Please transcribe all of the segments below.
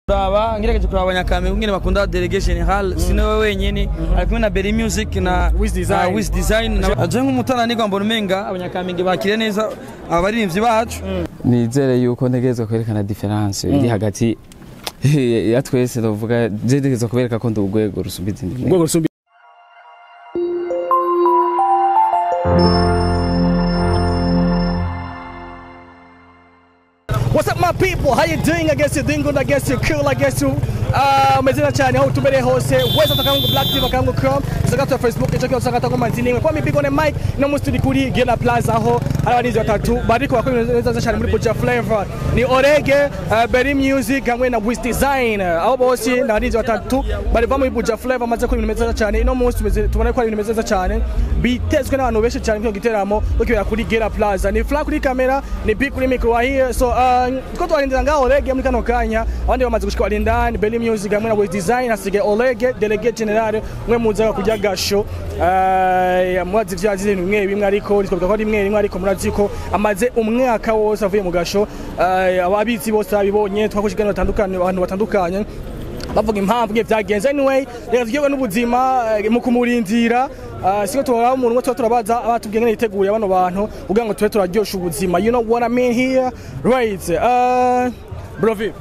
Kuraba ngerageje kuraba abanyakamenge ngene bakunda Délégué Général, sino wewe wenyene, ari kumwe na Berry Music na Wiz Design. Na Wiz Design. Aje nk'umutananirwa, mbona umenga abanyakamenge bakire neza abaririmbyi bacu. Nizere yuko ntegerezwa kwerekana différence iri hagati ya twese. Ndavuga je ntegerezwa kubereka ko ndi urwego rusumba izindi nzego. Urwego rusumba. What's up, my people? How you doing? I guess you're doing good. I guess you're cool. I guess you meze neza cyane aho utumbereye hose wese atakangu Black TV akangu Chrome usanga Facebook ico cyose usanga manzi kwa mi big on the mic. No musi turi kuri Gela Plaza, aho hari abarinzi batatu bariko bakora ibintu neza cyane muri Buja Flavor. Ni Orege, Berry Music hamwe na Wiz Design. Aho bose ni abarinzi batatu bari muri Buja Flavor, amaze gukora ibintu neza cyane. Ino munsi tubona ko ari ibintu neza cyane bitezwe n'abantu benshi cyane mu giteramo bakibera kuri Gela Plaza. Ni Frank kuri kamera, ni Big kuri micro here. So two twarindira ngaho Orege muri kano kanya, abandi bamaze gushika bari indani, Berry Music hamwe na Wiz Design. Hasigaye Orege, Délégué Général, umwe muza kurya gasho. Murazi vya ibintu bimwe bimwe, ariko twavuga ko ari rimwe rimwe, ariko murazi ko amaze umwaka wose avuye mu gasho. Ababizi bose babibonye, twakoze ikiganiro batandukanye, abantu batandukanye bavuga impamvu ngiye byagenze. Anyway, reka tugiye n'ubuzima mu kumurindira. Siko turaba umuntu umwe, tuba turabaza abatubwiye ngene yiteguye bano bantu kugira ngo tube turaryosha ubuzima. You know what I mean here, right? Bro, vipi?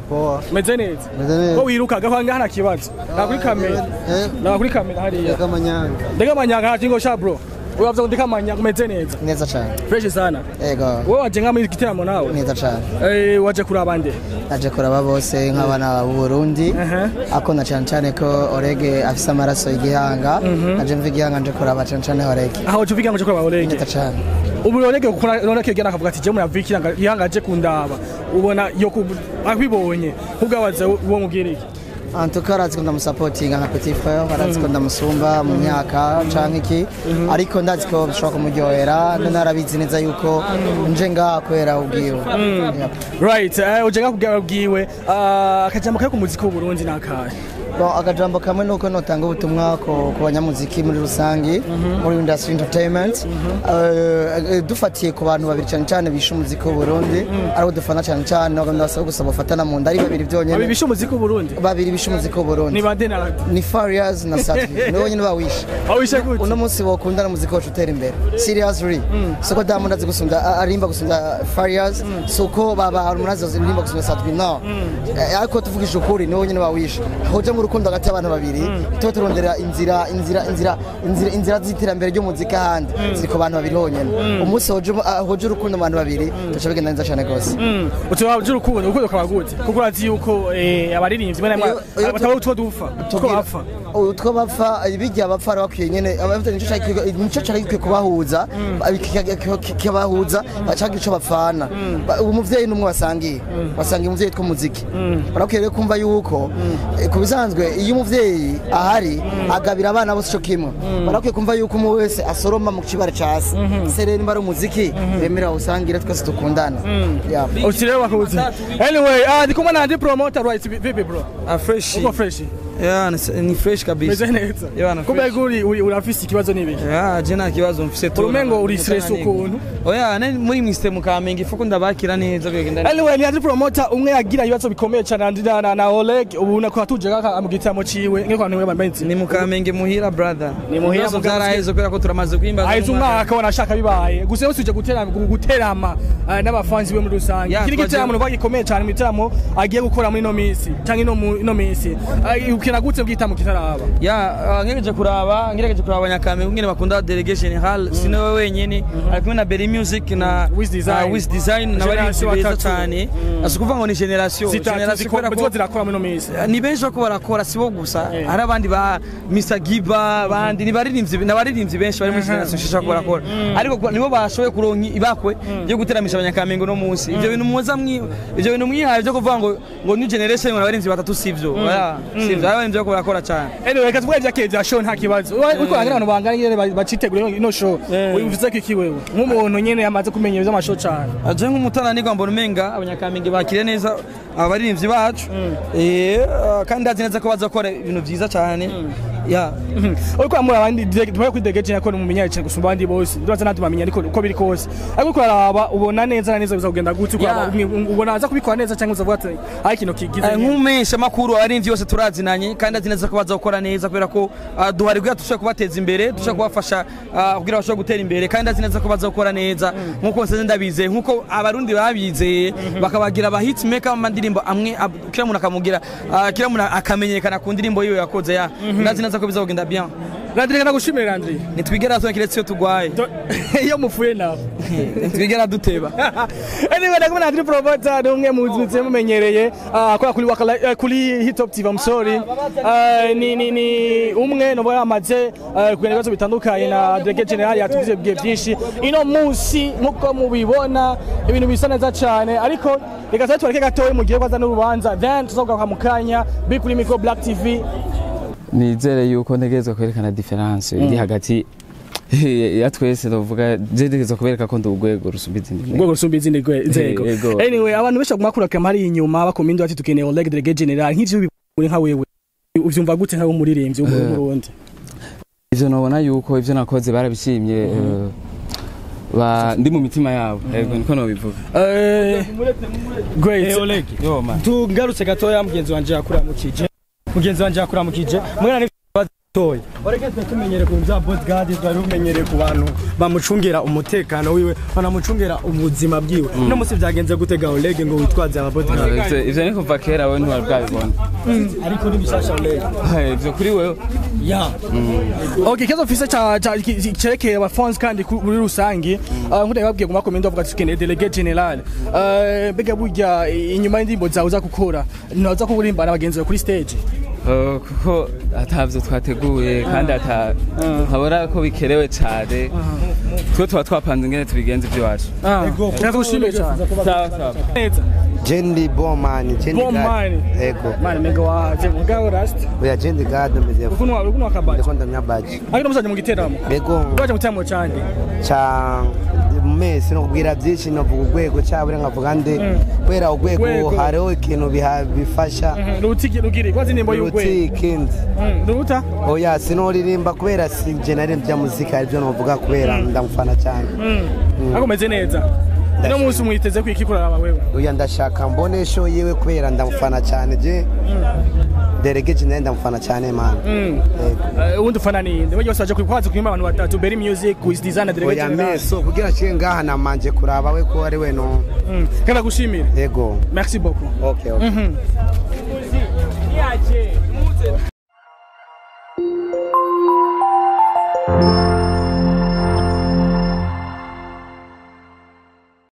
Poa. Meze neza? Meze neza. Ko wirukaga kwa ngaha, nta kibazo? Na kuri kamera. Eh. Na kuri kamera hariya. Ndeka manyanga. Ndeka manyanga, nta kingo sha bro. Uravuze ngo ndeka manyanga, umeze neza? Neza cyane. Fresh sana. Ego. Wowe waje nka muri giteramo nawe? Neza cyane. Waje kuraba nde? Naje kuraba bose nk'abana b'u Burundi. Ako na cyane cyane ko Orege afise amaraso y'igihanga. Naje mva igihanga, nje kuraba cyane cyane Orege. Aho uje uvuga ngo uje kuraba Orege? Neza cyane. Ubu Orege gukora none kigena akavuga ati je muraviki ihanga aje kundaba. Ubona yo akubibonye ubwabaza uwo mubwira iki? En tout cas, arazi ko ndamusapotinga nka petit frère, arazi ko ndamusumba mu myaka canke iki, ariko ndazi ko bishobora kumuryohera. None arabizi neza yuko nje ngaha kubera ubwiwe. Yep. Right, uje nga kubwira ubwiwe. Akajambo kari ku muziki w'u Burundi nakahe? Bon, akajambo kamwe nuko notanga ubutumwa ku banyamuziki muri rusangi, muri industry entertainment. Dufatiye ku bantu babiri cyane cyane bishe umuziki w'u Burundi, aribo dufana cyane cyane, ndabasaba gusa bafatana mu nda ari babiri byonyene. Babiri bishe umuziki w'u Burundi? Babiri bishe umuziki w'u Burundi. Ni bande na Ni Farious na Sat-B, nibo nyine bawishe. Awishe gute? Uno munsi bokundana, umuziki wacu utera imbere, seriously. Siko Diamond azi gusumba, arimba gusumba Farious, suko baba Harmonize arimba gusumba Sat-B, no. Ariko tuvugije ukuri, nibo nyine bawishe. Hoja mu rukundo hagati y'abantu babiri, tuba turondera inzira z'iterambere ry'umuziki ahandi ziri ku bantu babiri honyine. Umunsi hoje urukundo mu bantu babiri, tuca bigenda neza cyane rwose. Utuba urukundo, urukundo ukaba gute? Kuko urazi yuko abaririmbyi bane Iyo bataba utwo dupfa, utwo bapfa. Utwo bapfa, bijya bapfa bakwiye nyene abafite nico cari gikwiye kubahuza, kikabahuza bacaga ico bapfana. Ubu muvyeyi n'umwe basangiye umuvyeyi tw'umuziki. Barakwiye rero kumva yuko ku bisanzwe iyo umuvyeyi ahari agabira abana bose ico kimwe. Barakwiye kumva yuko umwe wese asoroma mu kibare casi se. Rero nimba ari umuziki bemera usangire, twese dukundana. Yeah. Uti rero bakuze. Anyway, ndi kumwe na Andy Promoter, right? Vipi bro? Ah, fresh. Uko fresh? Yeah, ni fresh kabisa. Meze neza? Yeah, Kumbe fresh. uri urafise ikibazo n'ibiki? Yeah, je nta kibazo mfise tu. Umengo uri stress ukuntu. Oya, ne muri Mr Mukamenge ifuko ndabakira neza, bigenda neza. Anyway, ni Andy Promoter, umwe yagira ibibazo bikomeye cyane Andy na Oleg, ubu nako atuje kaka mu gitamo ciwe ngeko abantu bambaye. Ni Mukamenge muhira, brother. Ni muhira. Ibibazo vyaraheze kubera ko turamaze kwimbaza. Aheze umwaka wanashaka bibaye gusa yose uje guterama n'abafanzi be muri rusange. Yeah, Iki ni igiteramo nuvuga gikomeye cyane mu gitaramo agiye gukora muri ino minsi cyangwa ino minsi. Ukina gute bwitamo kitaraba? Ya, ngerageje kuraba abanyakamenge ngene bakunda Délégué Général, sino wewe wenyene, ari kumwe na Berry Music na Wiz Design. na Wiz Design na Generation bari beza batatu. cyane. Asi kuvuga ngo ni generation Zitatu generation kubera ziko ko zirakora muri ino minsi. Ni benshi bako barakora, sibo gusa. Eh. Hari abandi ba Mr Giba, bandi ni baririmbyi n'abaririmbyi benshi bari muri generation nshasha bako barakora, ariko nibo bashoboye kuronka ibakwe yo guteramisha abanyakamenge no munsi. Ivyo bintu mwihaye byo kuvuga ngo new generation, ngo abaririmbyi batatu, sivyo. Oya, sivyo, hari abaririmbyi bako barakora cyane. Anyway, reka tuvuge vya keza show, nta kibazo. Uriko urangana abantu bangana nyene bacitegura ino show. Ubivuze ko iki wewe nk'umuntu nyene yamaze kumenya ivy'amashow cane? Aje nk'umutananirwa, mbona umenga abanyakamenge bakire neza abaririmbyi bacu. Kandi ndazi neza ko bazakora ibintu byiza cyane. Ya. Uriko amura abandi tubaye kuri Délégué Général ko numumenyere cyane gusumba abandi bose, nduraza natwe bamenya, ariko uko biri kose, ariko uko araba ubona neza na neza biza kugenda gute? Uko Yeah. ubona aza kubikora neza cyangwa uzavuga ati ari ikintu kigize? Nk'umumenyesha makuru, abarinzi bose turazinanye kandi azi neza ko baza gukora neza, kubera ko duhari kugira dushobore kubateza imbere, dushobore kubafasha kugira bashobore gutera imbere, kandi azi neza ko baza gukora neza nk'uko nsanze ndabizeye, nk'uko abarundi babizeye bakabagira aba hit maker mu ndirimbo amwe, kila muntu akamugira, kila muntu akamenyekana ku ndirimbo yiwe yakoze. Ya, ndazi neza ko biza kugenda bien. Landry, ndagushimire Landry. Nitwigera tubona kiretse iyo tugwaye. Iyo mupfuye nawe? Nitwigera duteba. Anyway, ndakumwe na Landry Promoter, ni umwe mu nzi mumenyereye akora kuri Wakala, kuri Hit Top TV, I'm sorry. Ni umwe no yamaze kugenda ibibazo bitandukanye na Délégué Général, yatuvuze bigiye byinshi ino munsi. Nkuko mubibona, ibintu bisa neza cyane, ariko reka tuba tubareke gatoya mu gihe kwaza n'urubanza, then tuzogaruka mu kanya. Big kuri micro Black TV. Nizere yuko ntegerezwa kwerekana différence iri hagati ya twese. Novuga je ntegerezwa kubereka ko ndi urwego rusumba izindi nzego. Urwego rusumba izindi nzego. Yego. Anyway, abantu benshi baguma kurakama hari inyuma bakomindi bati tukeneye Oleg Délégué Général. Nk'ivyo ubibona nka wewe, uvyumva gute nka umuririmbyi w'Umurundi? Ivyo nobona yuko ivyo nakoze barabishimye, ndi mu mitima yabo, yego, niko nobivuga. Great. Oleg. Yo man. Tugarutse gatoya, mugenzi wanje yakuramukije, mugenzi wanje yakuramukije mwana ni toya. Oreke twe tumenyere ku bya bodyguard, twari tumenyere ku bantu bamucungira umutekano wiwe, banamucungira ubuzima bwiwe. No musi byagenze gute ga Oleg ngo witwaze aba bodyguard? Ivyo ni kuva kera, wewe ntiwari bwabibona. Ariko ni bishasha, Oleg. Ivyo kuri wewe. Ya. Okay, ikibazo mfise ca cerekeye aba fans kandi muri rusangi, nkuko yababwiye guma komendo bavuga ati tukeneye Délégué Général. Mbega burya inyuma y'indirimbo zawe uza gukora, ntaza kuririmba na bagenzi bawe kuri stage? Kuko atavyo twateguye kandi ata nkabona ko bikerewe cane, twe tuba twapanze ingene tubigenza ivy'iwacu. Ndagushimiye cyane. Sawa sawa. Neza. Jendi Bomani, Jendi. Bomani. Ego. Mani mega waje mugabo rasta. Oya, Jendi God meze. Ukunwa kabaji. Ndiko ndamya baji. Ariko musaje mu giteramo? Ego. Waje mu giteramo cyane? Cha mese no kubwira byinshi, novuga urwego cyabure nkavuga nde kubera urwego Urwego. hariho ikintu bifasha. Rutiki rugiri kwazi nimbo y'urwego. Ruti ikindi. Ruta. Oya, sinoririmba kubera si je naririmbye muzika, aribyo novuga kubera ndamufana cyane. Ariko meze neza. Ino munsi mwiteze kwiki kuraraba wewe? Oya, ndashaka mbone show yiwe kubera ndamufana cyane. Je Délégué Général ndamufana cyane, man. Yego. Ubundi ufana ninde? Wewe yose waje kwazi kuimba abantu batatu: Berry Music, Wiz Designer, Délégué Oya. Général. Meso kugira nshike ngaha namanje kuraba we ko ari we no. Kandi gushimira. Yego. Merci beaucoup. Okay.